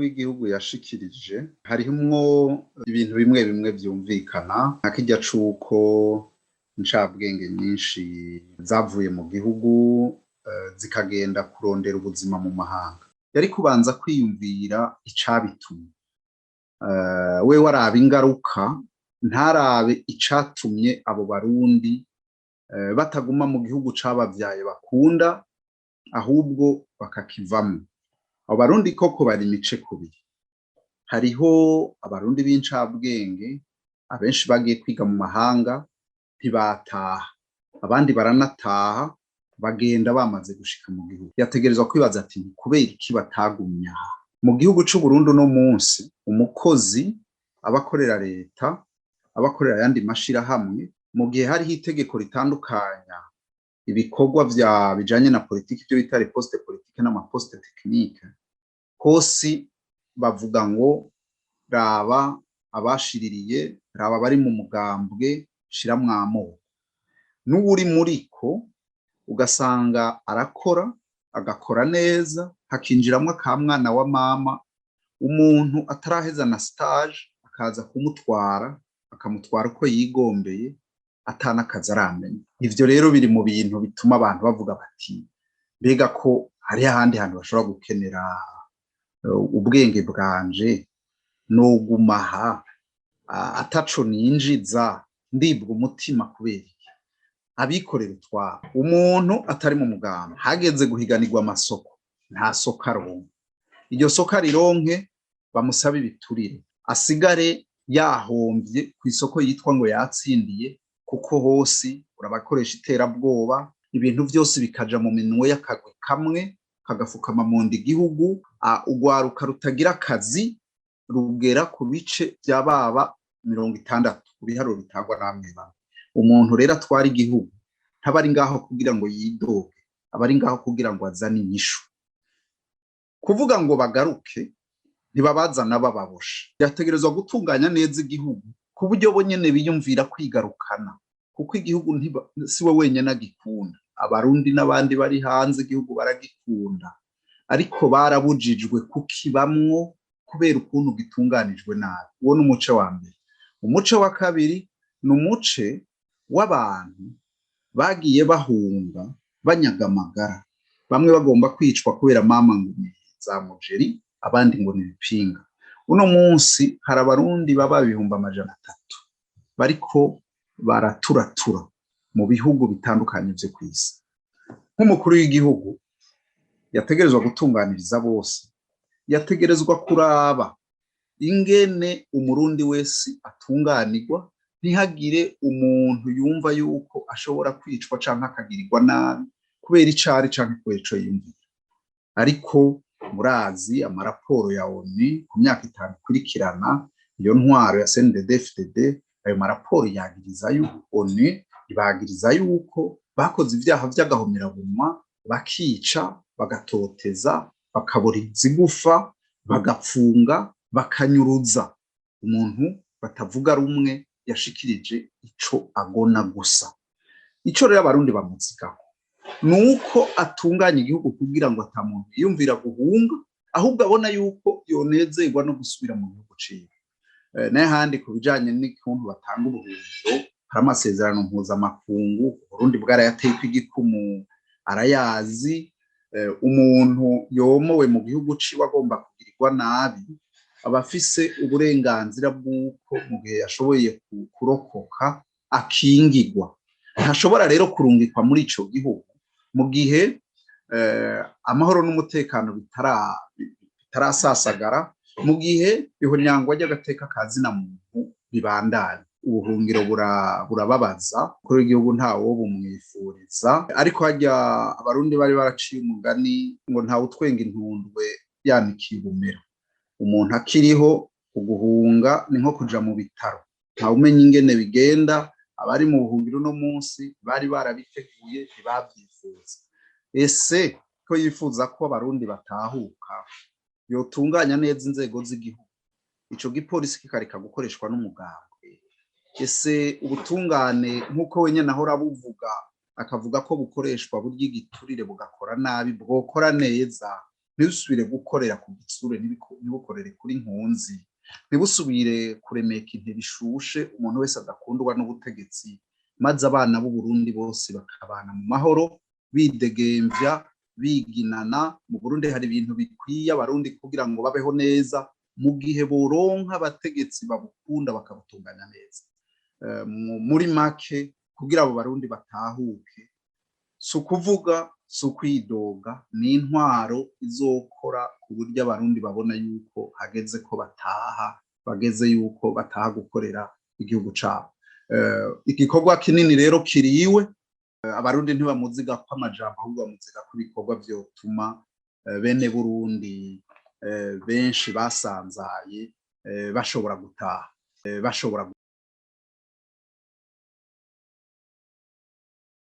W'igihugu yashikirije harimwo ibintu bimwe bimwe vyumvikana, nka kirya c'uko incabwenge nyinshi zavuye mu gihugu zikagenda kurondera ubuzima mu mahanga. Yari kubanza kwiyumvira icabitumye. Wewe araba ingaruka, ntarabe icatumye abo Barundi bataguma mu gihugu cabavyaye bakunda, ahubwo bakakivamwo. Abo Barundi koko bari imice kubiri. Hariho Abarundi b'incabwenge, abenshi bagiye kwiga mu mahanga ntibataha, abandi baranataha bagenda bamaze gushika mu gihugu. Yategerezwa kwibaza ati: "Kubera iki batagumye aha?" Mu gihugu c'Uburundi uno munsi, umukozi aba akorera leta, aba akorera ayandi mashirahamwe, mu gihe hariho itegeko ritandukanya ibikorwa vya bijanye na politiki, ivyo bita les postes politiques n'ama postes techniques, hose bavuga ngo raba abashiririye, raba abari mu mugambwe, shiramwo amoko. N'uwuri muriko ugasanga arakora, agakora neza, hakinjiramwo akamwana wa mama, umuntu ataraheza na stage akaza kumutwara, akamutwara uko yigombeye, atanakazi aramenya. Ivyo rero biri mu bintu bituma abantu bavuga bati: "Mbega ko hariho ahandi hantu bashobora gukenera ubwenge bwanje, noguma aha ataco ninjiza, ndibwa umutima kubera iki?" Abikorera utwabo, umuntu atari mu mugambi, hageze guhiganirwa amasoko nta soko aronka. Iryo soko arironke, bamusaba ibiturire, asigare yahomvye kw'isoko yitwa ngo yatsindiye, kuko hose urabakoresha iterabwoba, ibintu vyose bikaja mu minwe y'akagwi kamwe kagafukama mu nda igihugu. Urwaruka rutagira akazi rugera ku bice vya baba 60 ku biharuro bitangwa namwe bamwe. Umuntu rero atwara igihugu ntaba ari ngaho kugira ngo yidoge, aba ari ngaho kugira ngo azane inyishu. Kuvuga ngo bagaruke, ntibabazana bababoshe. Yategerezwa gutunganya neza igihugu ku buryo bo nyene biyumvira kwigarukana, kuko igihugu si we wenyene agikunda. Abarundi n'abandi bari hanze igihugu baragikunda, ariko barabujijwe kukibamwo kubera ukuntu gitunganijwe nabi. Uwo ni umuce wa mbere. Umuce wa kabiri ni umuce w'abantu bagiye bahunga banyaga amagara, bamwe bagomba kwicwa kubera mama ngo ni za mujeri, abandi ngo ni ibipinga. Uno munsi hari Abarundi baba 300,000 bariko baraturatura mu bihugu bitandukanye vyo kw'isi. Nk'umukuru w'igihugu yategerezwa gutunganiriza bose, yategerezwa kuraba ingene Umurundi wese atunganirwa, ntihagire umuntu yumva yuko ashobora kwicwa canke akagirirwa nabi kubera icari canke kubera ico yiyumvira. Ariko murazi amaraporo ya ONU ku myaka 5 ikurikirana, iyo ntwaro ya CNDD-FDD, ayo maraporo yagiriza ONU ibagiriza yuko bakoze ivyaha vy'agahomerabunwa, bakica, bagatoteza, bakabura igufa, bagapfunga, bakanyuruza umuntu batavuga rumwe yashikirije ico agona gusa. Ico rero Abarundi bamuzigako nuko atunganya igihugu kugira ngo ata muntu yiyumvira guhunga, ahubwo abona yuko yonezerwa no gusubira mu gihugu ciwe. N'ahandi ku bijanye n'ukuntu batanga ubuhungiro, hari amasezerano mpuzamakungu Burundi bwarayateyeko igikumu, arayazi. Umuntu yomowe mu gihugu ciwe agomba kugirirwa nabi, aba afise uburenganzira bw'uko mu gihe yashoboye kurokoka akingigwa. Ntashobora rero kurungikwa muri ico gihugu mu gihe amahoro n'umutekano bitarasasagara, mu gihe ihonyangwa ry'agateka ka zina muntu bibandanya. Ubuhungiro burababaza. Umukuru w'igihugu ntawo bumwifuriza, ariko harya Abarundi bari baraciye umugani ngo ntawe utwenga intundwe yanikiye ubumera. Umuntu akiriho, uguhunga ni nko kuja mu bitaro, ntawe umenya ingene bigenda. Abari mu buhungiro uno munsi bari barabiteguye, ntibavyifuza. Ese ko yifuza ko Abarundi batahuka, yotunganya neza inzego z'igihugu, ico gipolisi kikareka gukoreshwa n'umugambwe? Ese ubutungane, nk'uko wenyene ahora abuvuga, akavuga ko bukoreshwa burya igiturire, bugakora nabi, bwokora neza? Ntibusubire gukorera ku gitsure, ntibukorere kuri nkunzi, ntibusubire kuremeka intebe ishushe umuntu wese adakundwa n'ubutegetsi, maze abana b'Uburundi bose bakabana mu mahoro, bidegemvya, biginana. Mu Burundi hari ibintu bikwiye Abarundi kugira ngo babeho neza mu gihe boronka abategetsi babukunda, bakabutunganya neza. Muri make, kugira abo Barundi batahuke, si ukuvuga, si ukwidoga, ni intwaro izokora ku buryo Abarundi babona yuko hageze ko bataha, bageze yuko bataha gukorera igihugu cabo. Igikorwa kinini rero kiriwe. Abarundi ntibamuziga ko amajambo, ahubwo bamuziga ko ibikorwa vyotuma bene Burundi benshi basanzaye bashobora gutaha, bashobora.